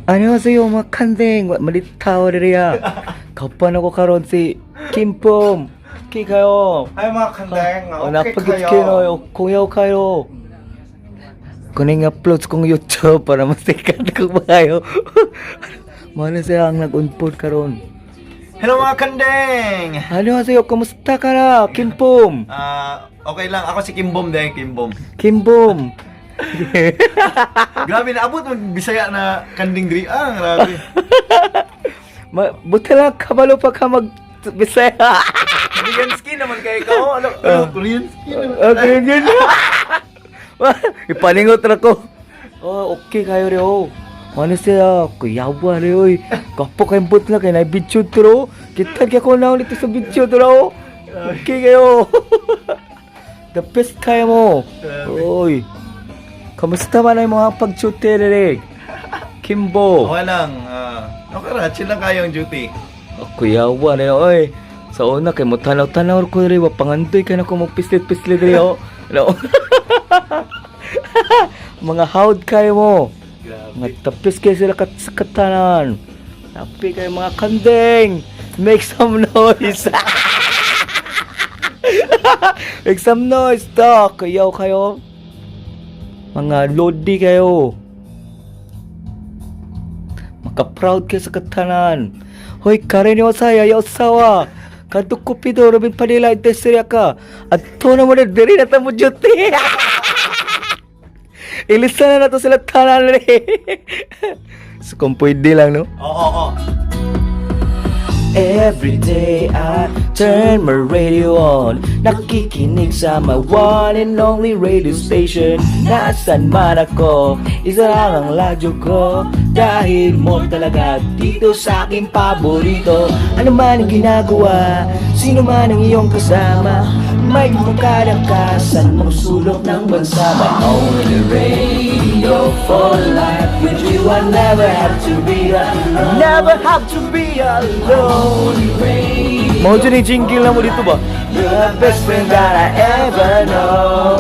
안녕하세요, mga kandeng. Malitaw diri ah. Kauban ako karon si Kimpom. Okay kayo. Hi, mga kandeng. Oh, Okay napagit kayo. kayo. Kuyaw kayo. Kuning upload kong YouTube para masikat ko ba kayo. Mano siya ang nag-unpod karon. Hello, mga kandeng. 안녕하세요. Kumusta ka na, Kimpom? Ah, okay lang. Ako si Kimbom din, Kimbom. Kimbom. Grabe na abot mag Bisaya na kanding diri. Ah, grabe. Buti lang kabalo pa ka mag Bisaya. Korean skin naman kay ikaw. Ano, ano, Korean skin naman. Okay, yun. Ipaningot ra ko. Oh, okay kayo re oh. Ano siya, kuyawa re oy. Kapo kay but lang kay na video tro. Kita kay ko na ulit sa video tro. Okay kayo. The best kayo mo. Oy. Kamusta man ang mga pag-shoot re? Kimbo. Okay lang. Okay ra, chill lang kayo ang duty. Oh, kuyawa na oy. Sa una kay mo tanaw-tanaw ko rin, wa pangandoy kay na ko magpislit-pislit rin oh. Ano? Mga hawd kayo mo. Grabe. Mga tapis kayo sila sa katanan. Tapi kayo mga kandeng. Make some noise. Make some noise, dog. Kuyaw kayo. Mga lodi kayo. Maka-proud kayo sa katanan. Hoy, kare ni Osaya, ya usawa. Kadto kupido, Robin Padilla, industria ka. At to na mo na, diri na ta mo duty. Ilisa na na to sila tanan rin. So kung pwede lang, no? Oo, oo, oo. Every day I turn my radio on. Nakikinig sa my one and only radio station. Nasaan man ako, isa lang ang radyo ko. Dahil mo talaga dito sa aking paborito. Ano man ang ginagawa, sino man ang iyong kasama, may kumukada ka sa mga sulok ng bansa. My only radio for life. With you I never have to be alone. Never have to be alone. Mau ni jingle na mo dito ba? You're the best friend that I ever know.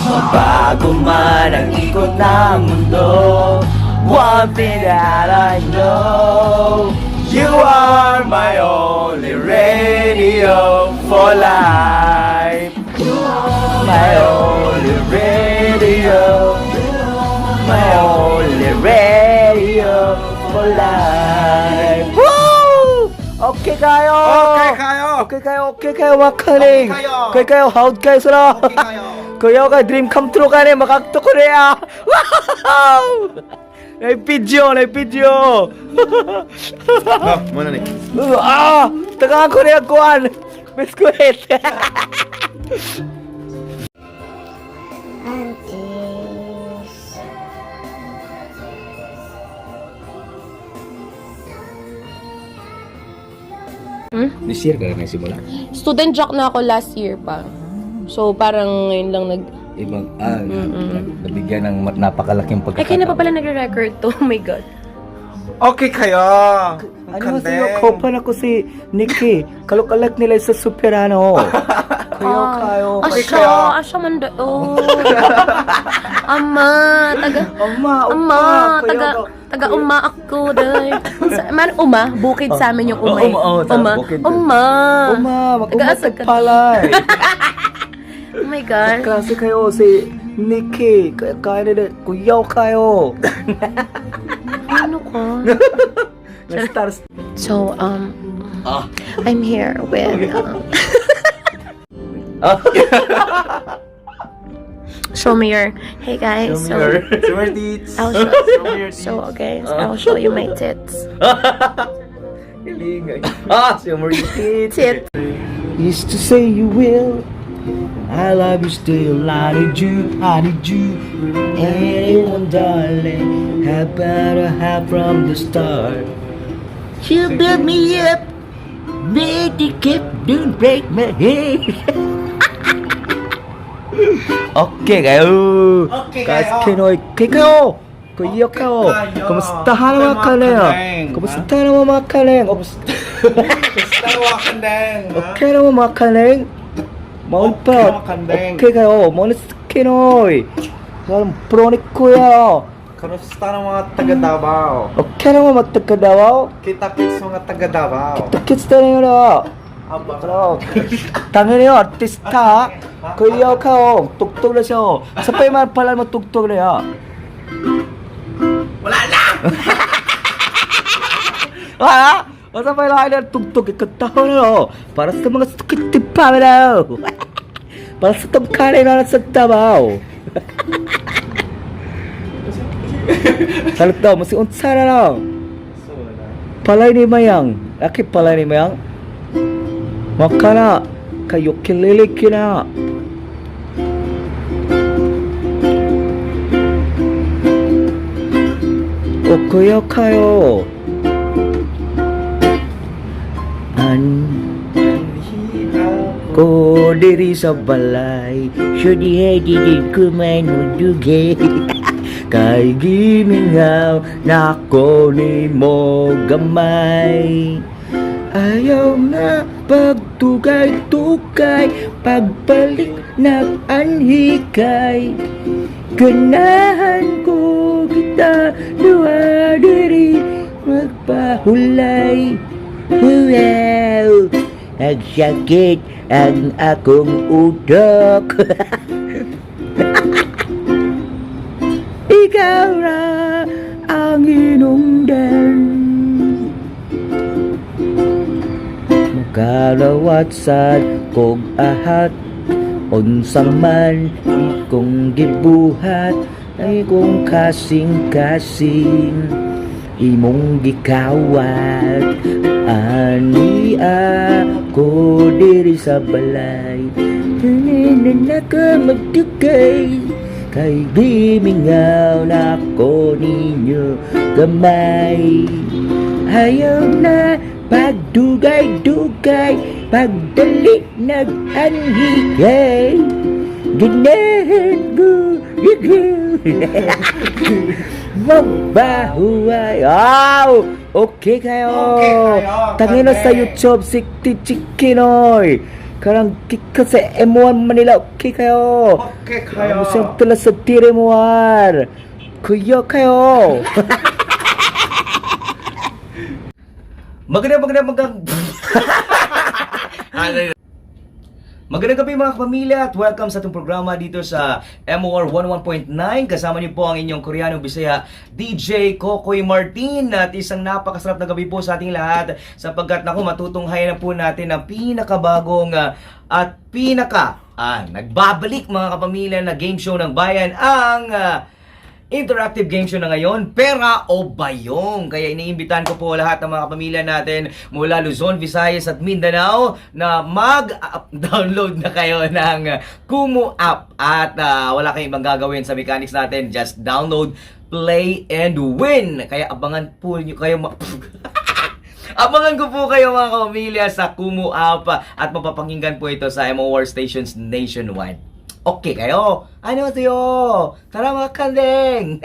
Mabago man ang ikot ng mundo, one thing that I know, You are my only radio for life. My only radio, my only radio for life. Woo! Okay kayo! Okay kayo! Okay kayo, okay kayo, mga kaling! Okay kayo! Okay kayo, howd kayo sila! Okay kayo! Kuya ka, dream come true ka na, makakto ko na. Wow! Nay video, nay video! Ah, muna ni. Ah! Tagaan ko na yung kuwan! Biskuit! Aunties. This year ka na simula? Student jock na ako last year pa. So, parang ngayon lang nag. Ibang, nabigyan ng napakalaking Ay, kaya na pa pala nagre-record to. Oh my God. Okay kayo. Ano sa'yo, kaupan ako si Nikki. Kalukalak nila sa Superano. Kayo, kayo. Okay Asya, kayo. asya man da. Oh. Ama, taga. Ama, Ama, upa, kayo, taga, taga uma ako, day. Man, uma, bukid sa amin yung uma. Oh, uma, oh, uma, bukid. uma. Uma, mag-uma Taga-asa sa ka. palay. Oh my God. Klase kayo si Nikki. Kaya kaya nila, kuyaw kayo. Ano ka? Na-stars. So, I'm here with, show me your, hey guys, so, Show me your tits. I'll show, Show me your tits. so okay, I'll show you my tits. Hiling. Ah, si Marie. Tit. Used to say you will. I love you still. I need you. I need you. Anyone, darling, have better have from the start. You build me up, make it keep, don't break my head. Okay kayo. Okay kayo. Kinoy, okay kayo. Kuya Okay kayo. kayo. Kumusta na mga Okay, mga kaleng? kaleng, Kumusta na mga kaleng? Kumusta mga kandeng? Ha? Okay naman mga kaleng. Maun Okay, pa. mga kandeng. Okay kayo. Maun sa kinoy. Alam, pro ni kuya. Kamusta ng mga taga Davao? Okay naman magtagkadawaw. Kita-kits mga taga Davao. Kita-kits tayo na. Aba. Pero, tangin niyo, artista. Kuya ka, oh. Tugtog na siya, oh. Sa pa man pala mo tugtog na ya. Wala na! Wala? O sa pa lang tugtog, ikataw na, oh. Para sa mga sukitipa na, oh. Para sa tungkalay na sa tabaw. Salut daw, masih unsa na lang. Palay ni Mayang. Aki palay ni Mayang. Makana kayo kilili kina. Okuyo kayo. An ko diri sa balay. Syudi di ko manuduge. Kay gimingaw na ko nimo gamay. Ayaw na pagtugay-tugay, pagbalik ng anhikay. Ganahan ko kita duha diri magpahulay. Wow! Nagsakit ang akong utok. Ikaw ra ang hinungdan. Makalawat sad kog ahat, unsa man ikong gibuhat, ay kong kasing-kasing imong gikawat. Ani ako diri sa balay, na ka magdukay, kay gimingaw na ko ninyo gamay. Ayaw na pagdugay-dugay, pagdali nag-anhigay. Ganahan ko ikaw. Magbahuay. Aw! Okay kayo. Okay kayo, Tangina sa kande. YouTube, si Tichikinoy. Karang kika sa M1 Manila, okay kayo. Okay kayo. Kayo. Siyang tula sa Tirimuar. Kuya kayo. Maganda, maganda, maganda. Magandang gabi, mga kapamilya, at welcome sa atong programa dito sa MOR 11.9. Kasama niyo po ang inyong Koreano Bisaya DJ Kokoy Martin, at isang napakasarap na gabi po sa ating lahat sapagkat naku, matutunghayan na po natin ang pinakabagong at pinaka nagbabalik, mga kapamilya, na game show ng bayan, ang interactive game show na ngayon, Pera o Bayong. Kaya iniimbitahan ko po lahat ng mga kapamilya natin mula Luzon, Visayas at Mindanao na mag-download na kayo ng Kumu app. At wala kayong ibang gagawin sa mechanics natin. Just download, play, and win. Kaya abangan po niyo kayo abangan ko po kayo, mga kapamilya, sa Kumu app at mapapakinggan po ito sa MOR stations nationwide. Okay kayo? Ano sa'yo? Tara, mga kandeng!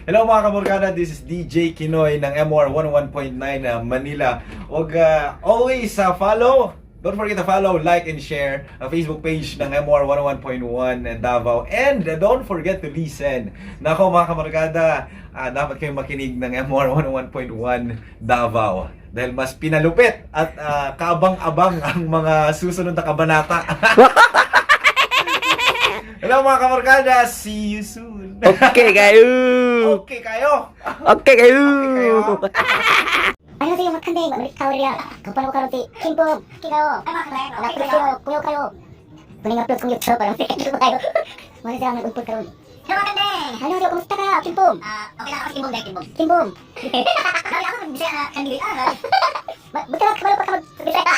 Hello, mga kamorkada, this is DJ Kinoy ng MR 11.9 na Manila. Huwag always follow, don't forget to follow, like, and share ang Facebook page ng MR 101.1 Davao. And don't forget to listen. Nako, mga kamorkada, dapat kayong makinig ng MR 101.1 Davao. Dahil mas pinalupit at kaabang-abang ang mga susunod na kabanata. Hello, mga kamorkada, see you soon! Okay kayo! Okay kayo! Okay kayo! Okay kayo. 안녕하세요, 막한대 우리 카오리야 간판하고 카로티 킴봄 키가오 나프로시오 공격하요 분행 앞으로 공격 쳐 바람 새끼 가요 원해서 하면 운포 카론. 안녕하세요, kumusta 킴봄? Okay lang ako si Kimbom dahil Kimbom Kimbom. Dahil ako Bisaya na kandili ah. Buta ka kabalo pa ka mag Bisaya.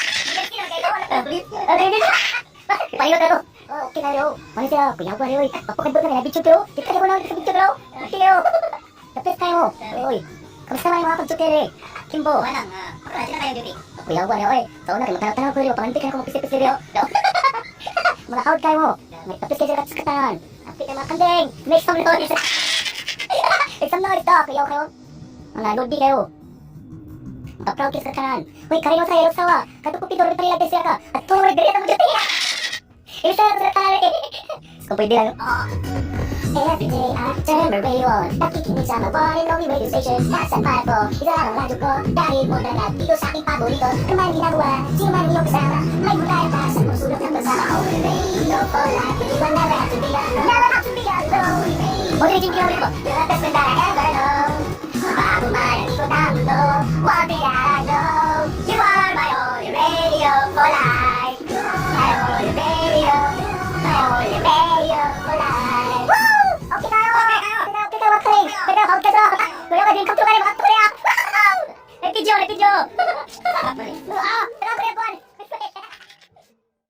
Palihot ako. Oh, okay na rin. Ano siya? Kuya ko rin. Papakadbot na na video ko. Kita ko na sa video ko. Okay kayo. Tapos tayo. Oy. Kamusta man yung mga pagtutere? Kimbo. Walang, ako na sila tayo duty. Kuya ko rin. Oy. Sa una, kay magtanaw-tanaw ko rin. Pamantik na ako mapisip-pisip rin. Mga out kayo mo. May tapos kayo sa katakatan. Apit na mga kandeng. Make some noise. Make some noise to. Kuya ko kayo. Mga lodi kayo. Makaproud kayo sa katanan. Uy, karino sa hirap sawa. Katukupi doon rin pala siya ka. At tulong rin diri sa mga duty. Ibig sabihin, sa katanan. Kung pwede lang. Oo. Every day I turn my radio on. Nakikinig sa my one and only radio station. Nasaan man ako, isa lang ang radyo ko. Dahil mo na dito sa aking paborito. Ano man ginagawa, sino man iyong kasama. May mula pa sa mga sulok ng bansa. Only radio for life. You will never have to be alone. Never have to be alone. O, diretso yung